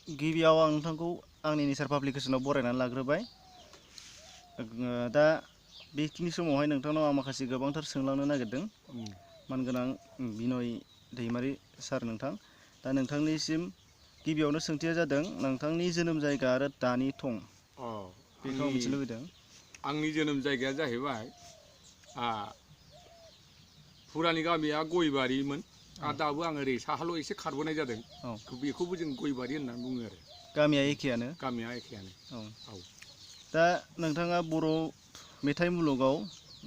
गिबियाव आं नोंथांखौ आंनि नेचार पाब्लिकेसनाव बरायनानै लाग्रोबाय। दा बेखिनि समावहाय नोंथांनाव आं माखासे गोबांथार सोंलांनो नागिरदों। मानगोनां बिनय दैमारि सार नोंथां, दा नोंथांनिसिम गिबियावनो सोंथिया जादों नोंथांनि जोनोम जायगा आरो दानि थं बेखौ आं मिथिनो लुबैदों। आंनि जोनोम जायगाया जाहैबाय फुरानि गामिया गयबारिमोन, दाबो आं ओरै साहाल' एसे खारबोनाय जादों। बेखौबो जों गयबारि होननानै बुङो आरो। गामिया एखेयानो? गामिया एखेयानो। औ। दा नोंथाङा बर' मेथाइ मुलुगाव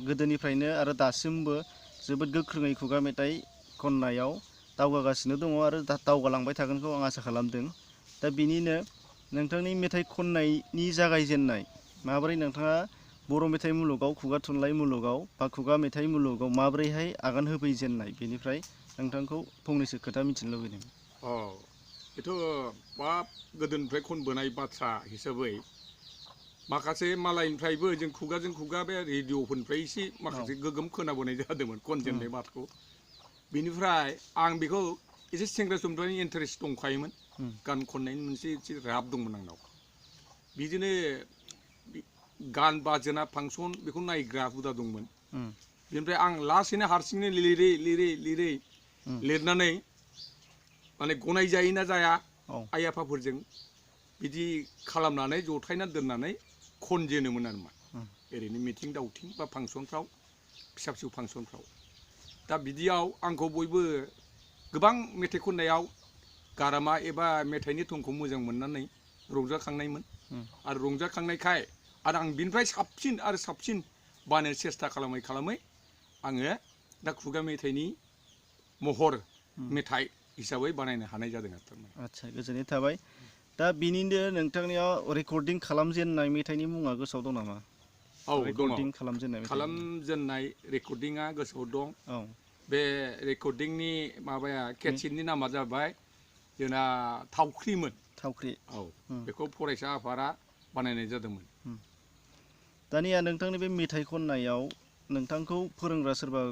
गोदोनिफ्रायनो आरो दासिमबो जोबोद गोख्रोङै खुगा मेथाइ खननायाव दावगागासिनो दङ आरो दावगालांबाय थागोनखौ आं आसा खालामदों। दा बिनिनो नोंथांनि मेथाइ खननायनि जागायजेननाय, माबोरै नोंथाङा बर' मेथाइ मुलुगाव, खुगा थुनलाइ मुलुगाव बा खुगा मेथाइ मुलुगाव माबोरैहाय आगान होफैजेननाय, बेनिफ्राय नोंथांखौ फंनैसो खोथा मिथिनो लुबैदों। बेथ' बाब गोदोनिफ्राय खनबोनाय बाथ्रा हिसाबै माखासे मालायनिफ्रायबो जों खुगाजों खुगा बे रेडिअ'फोरनिफ्राय एसे माखासे गोगोम खोनाबोनाय जादोंमोन खनजेननाय बाथ्राखौ। बेनिफ्राय आं बेखौ एसे सेंग्रा समनिफ्रायनो इन्टारेस्ट दंखायोमोन। गान खननायनि मोनसे एसे राब दंमोन आंनाव। बिदिनो गान बाजोना फांसन बेखौ नायग्रा हुदा दंमोन। बेनिफ्राय आं लासैनो हारसिंनो लिरै लिरनानै माने गनाय जायोना जाया आइ आफाफोरजों बिदि खालामनानै जथायना दोननानै खनजेनोमोन आरो मा ओरैनो मिथिं दावथिं बा फांसनफ्राव, फिसा फिसौ फांसनफ्राव। दा बिदियाव आंखौ बयबो गोबां मेथाइ खननायाव गारामा एबा मेथाइनि टनखौ मोजां मोननानै रंजाखांनायमोन। आरो रंजाखांनायखाय आरो आं बिनिफ्राय साबसिन आरो साबसिन बानायनो सेस्था खालामै खालामै आङो दा खुगा मेथाइनि महर मेथाइ हिसाबै बानायनो हानाय जादों आरो थारमाने। आदसा, गोजोननाय थाबाय। दा बिनिनो नोंथांनियाव रेकर्डिं खालामजेननाय मेथाइनि मुङा गोसोआव दं नामा? औ दङ। खालामजेननाय रेकर्डिंआ गोसोआव दं। औ। बे रेकर्डिंनि माबाया केसेटनि नामा जाबाय जोंना थावख्रिमोन। थावख्रि। औ, बेखौ फरायसा आफादा बानायनाय जादोंमोन। दानिया नोंथांनि बे मेथाइ खननायाव नोंथांखौ फोरोंग्रा सोरबा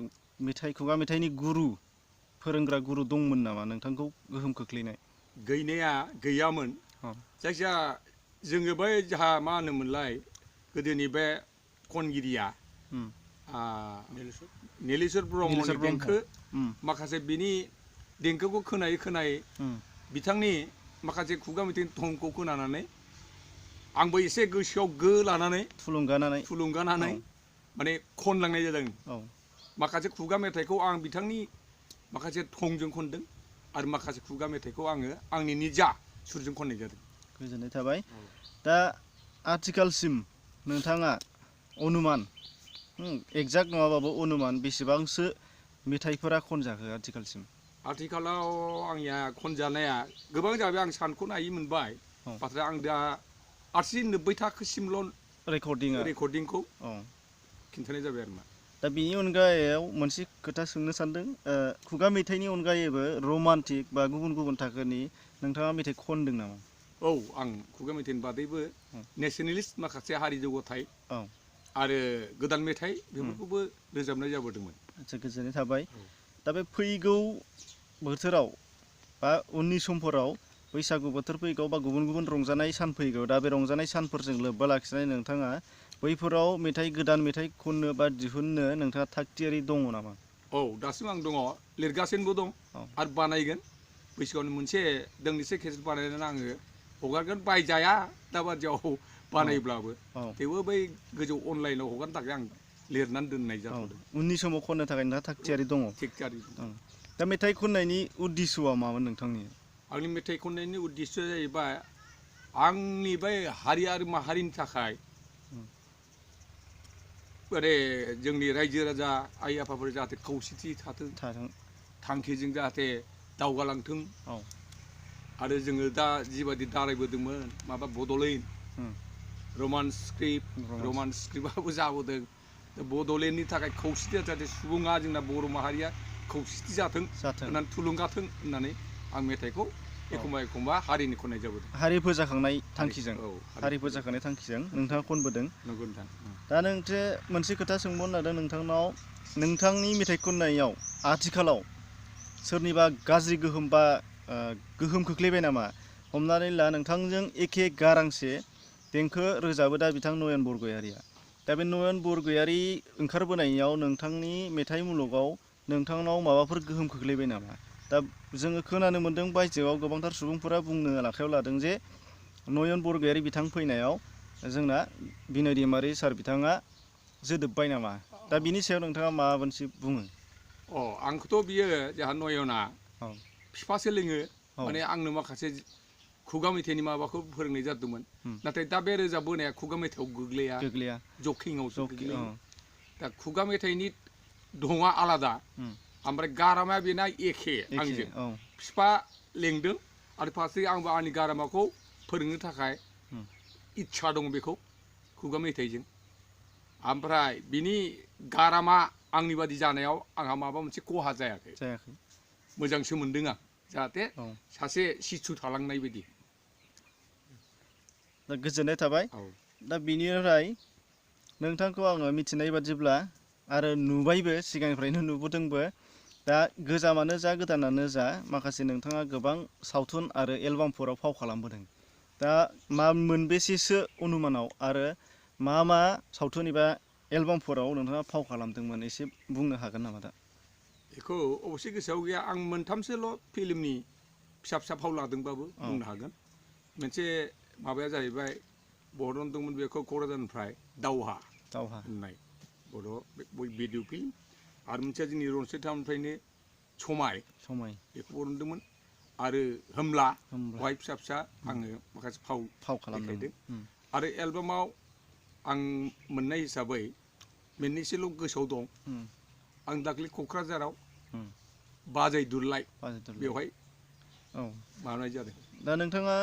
खुगा मेथाइनि गुरु, फोरोंग्रा गुरु दंमोन नामा नोंथांखौ गोहोम खोख्लैनाय? गैनाया गैयामोन। जायखिया जोङो बै जोंहा मा होनोमोनलाय गोदोनि बे खनगिरिया नीलेश्वर ब्रह्मनि देंखो, माखासे बिनि देंखोखौ खोनायै बिथांनि माखासे खुगा मेथाइनि थंखौ खोनानानै आंबो एसे गोसोआव लानानै थुलुंगानानै माने खनलांनाय जादों। माखासे खुगा मेथाइखौ आं बिथांनि माखासे थंजों खनदों आरो माखासे खुगा मेथाइखौ आङो आंनि निजा सुरजों खननाय जादों। गोजोननाय थाबाय। दा आथिखालसिम नोंथाङा अनुमान, एक्जाक्ट नङाबाबो अनुमान, बेसेबांसो मेथाइफोरा खनजाखो आथिखालसिम? आथिखालाव आंनिया खनजानाया गोबां जाबाय, आं सानख'नो हायि मोनबाय। बाथ्रा आं दा 80-90 थाखोसिमल' रेकर्डिंखौ खिन्थानाय जाबाय आरो मा। दा बिनि अनगायाव मोनसे खोथा सोंनो सानदों, खुगा मेथाइनि अनगायैबो रमान्टिक बा गुबुन गुबुन थाखोनि नोंथाङा मेथाइ खनदों नामा? औ, आं खुगा मेथाइनि बादैबो नेसनेलिस्ट माखासे हारि जौगाथाय आरो गोदान मेथाइ बेफोरखौबो रोजाबनाय जाबोदोंमोन। आदसा, गोजोननाय थाबाय। दा बे फैगौ बोथोराव बा उननि समफोराव बैसागु बोथोर फैगौ बा गुबुन गुबुन रंजानाय सान फैगौ, दा बे रंजानाय सानफोरजों लोब्बा लाखिनानै नोंथाङा बैफोराव गोदान मेथाइ खननो बा दिहुननो नोंथाङा थागथियारि दङ नामा? औ, दासिम आं दङ, लिरगासिनोबो दं आरो बानायगोन। बैसागुआवनो मोनसे दोंनैसो केसेट बानायनानै आङो हगारगोन। बायजाया दा बादियाव बानायब्लाबो, थेवबो बै गोजौ अनलाइनाव हगारनो थाखाय आं लिरनानै दोननाय जाथ'दों। उननि समाव खननो थाखाय नोंथाङा थागथियारि दङ? थियारि दं। दा मेथाइ खननायनि उद्दिस'आ मामोन नोंथांनि? आंनि मेथाइ खननायनि उद्दिस'आ जाहैबाय आंनि बै हारि आरो माहारिनि थाखाय माने जोंनि रायजो राजा आइ आफाफोर जाहाथे खौसेथि थाथों, थांखिजों जाहाथे दावगालांथों। आरो जोङो दा जिबायदि दारायबोदोंमोन माबा बड'लेण्ड, रमान स्क्रिप्टआबो जाबोदों। बड'लेण्डनि थाखाय खौसेथिया जाहाथे सुबुङा, जोंना बर' माहारिया खौसेथि जाथों होननानै थुलुंगाथों होननानै आं मेथाइखौ एखमबा एखमबा हारिनि खननाय जाबोदों। हारि फोजाखांनाय थांखिजों नोंथाङा खनबोदों। नंगौ नोंथां। दा मोनसे खोथा सोंबावनो नागिरदों नोंथांनाव, नोंथांनि मेथाइ खननायाव आथिखालाव सोरनिबा गाज्रि गोहोम बा गोहोम खोख्लैबाय नामा? हमनानै ला नोंथांजों एखे गारांसे देंखो रोजाबो दा बिथां नयन बरगयारिया। दा बे नयन बरगयारि ओंखारबोनायाव नोंथांनि मेथाइ मुलुगाव नोंथांनाव माबाफोर गोहोम खोख्लैबाय नामा? दा जोङो खोनानो मोन्दों बायजोआव गोबांथार सुबुंफोरा बुंनो आखायाव लादों जे नयन बरगयारि बिथां फैनायाव जोंना बिनय दैमारि सार बिथाङा जोदोब्बाय नामा? दा बिनि सायाव नोंथाङा माबा मोनसे बुङो? आंखौथ' बियो जोंहा नयना औ बिफासो लोङो, औ माने आंनो माखासे खुगा मेथाइनि माबाखौ फोरोंनाय जादोंमोन। नाथाय दा बे रोजाबबोनाया खुगा मेथाइआव गोग्लैया, गोग्लैया जकिंआवसो जकि गोग्लैयो। दा खुगा मेथाइनि दङा आलादा, ओमफ्राय गारामाया बेना एखे आंजों। औ बिफा लेंदों आरो फारसे आंबो आंनि गारामाखौ फोरोंनो थाखाय इस्सा दं बेखौ खुगा मेथाइजों। ओमफ्राय बिनि गारामा आंनि बादि जानायाव आंहा माबा मोनसे खहा जायाखै, जायाखै। मोजांसो मोनदों आं, जाहाथे औ सासे सिथु थालांनाय बायदि। दा गोजोननाय थाबाय। औ दा बिनिफ्राय नोंथांखौ आङो मिथिनाय बादिब्ला आरो नुबायबो, सिगांनिफ्रायनो नुबोदोंबो, दा गोजामानो जा गोदानानो जा माखासे नोंथाङा गोबां सावथुन आरो एलबामफोराव फाव खालामबोदों। दा मोनबेसेसो अनुमानाव आरो मा सावथुन एबा एलबामफोराव नोंथाङा फाव खालामदोंमोन, एसे बुंनो हागोन नामा दा? बेखौ अबसे गोसोआव गैया, आं मोनथामसोल' फिल्मनि फिसा फिसा फाव लादोंबाबो बुंनो हागोन। मोनसे माबाया जाहैबाय बरनदोंमोन बेखौ क'क्राझारनिफ्राय दावहा होननाय बर' भिडिअ फिल्म, आरो मोनसेया जोंनि रनसाय टाउननिफ्रायनो समाय बेखौ बरनदोंमोन, आरो होमब्ला बेवहाय फिसा फिसा आङो माखासे फाव देखायदों। आरो एलबामाव आं मोननाय हिसाबै मोननैसोल' गोसोआव दं। आं दाख्लै क'क्राझाराव बाजै दुरलाइ बेवहाय माबानाय जादों। दा नोंथाङा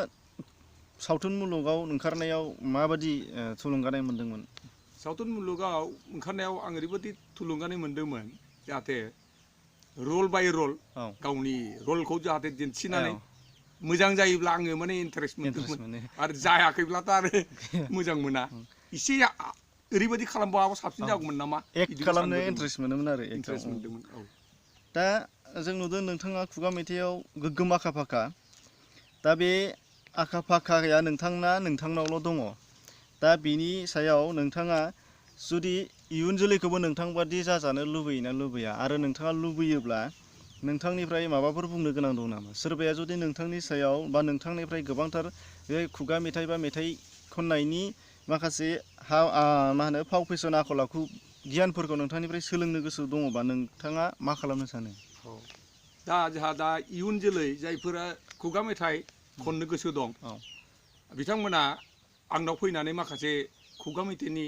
सावथुन मुलुगाव ओंखारनायाव माबादि थुलुंगानाय मोन्दोंमोन? सावथुन मुलुगाव ओंखारनायाव आं ओरैबायदि थुलुंगानाय मोन्दोंमोन, जाहाथे रल बाय रल गावनि रलखौ जाहाथे दिन्थिनानै मोजां जायोब्ला आङो माने इन्टारेस्ट मोनदोंमोन, आरो जायाखैब्लाथ' आरो मोजां मोना। एसे ओरैबायदि खालामबाबो साबसिन जागौमोन नामा, एक्ट खालामनो इन्टारेस्ट मोनोमोन आरो। इन्टारेस्ट मोन्दोंमोन। औ दा जों नुदों नोंथाङा खुगा मेथाइआव गोग्गोम आखा फाखा। दा बे आखा फाखाया नोंथांनावल' दङ। दा बिनि सायाव नोंथाङा जुदि इयुन जोलैखौबो नोंथांबादि जाजानो लुबैयोना लुबैया, आरो नोंथाङा लुबैयोब्ला नोंथांनिफ्राय माबाफोर बुंनो गोनां दं नामा? सोरबाया जुदि नोंथांनि सायाव बा नोंथांनिफ्राय गोबांथार बे खुगा मेथाइ बा मेथाइ खननायनि माखासे फाव फेसन आखल आखु गियानफोरखौ नोंथांनिफ्राय सोलोंनो गोसो दङबा नोंथाङा मा खालामनो सानो? दा जोंहा इयुन जोलै जायफोरा खुगा मेथाइ खननो गोसो दं, बिथांमोना आंनाव फैनानै माखासे खुगा मेथाइनि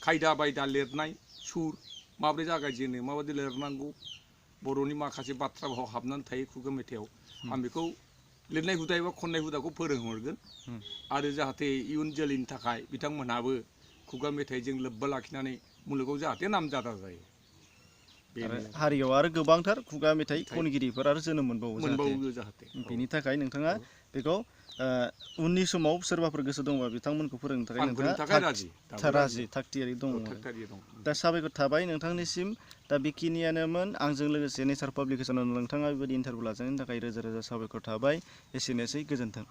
खायदा बायदा लिरनाय, सुर माबोरै जागायजेनो, माबायदि लिरनांगौ, बर'नि माखासे बाथ्रा भाव हाबनानै थायो खुगा मेथाइआव, आं बेखौ लिरनाय हुदा एबा खननाय हुदाखौ फोरोंहरगोन। आरो जाहाथे इयुन जोलैनि थाखाय बिथांमोनहाबो खुगा मेथाइजों लोब्बा लाखिनानै मुलुगाव जाहाथे नामजादा जायो। आरो हारियाव आरो गोबांथार खुगा मेथाइ खनगिरिफोर आरो जोनोम मोनबावो जाहाथे। बिनि थाखाय नोंथाङा बेखौ उननि समाव सोरबाफोर गोसो दंबा बिथांमोनखौ फोरोंनो थाखाय नोंथाङा राजि थागथियारि दङ। दा साबायखर थाबाय नोंथांनिसिम। दा बेखिनियानोमोन। आंजों लोगोसे नेचार पाब्लिकेसनाव नोंथाङा बेबायदि इन्टारभिउ लाजानायनि थाखाय रोजा रोजा साबायखर थाबाय। एसेनोसै, गोजोन्थों।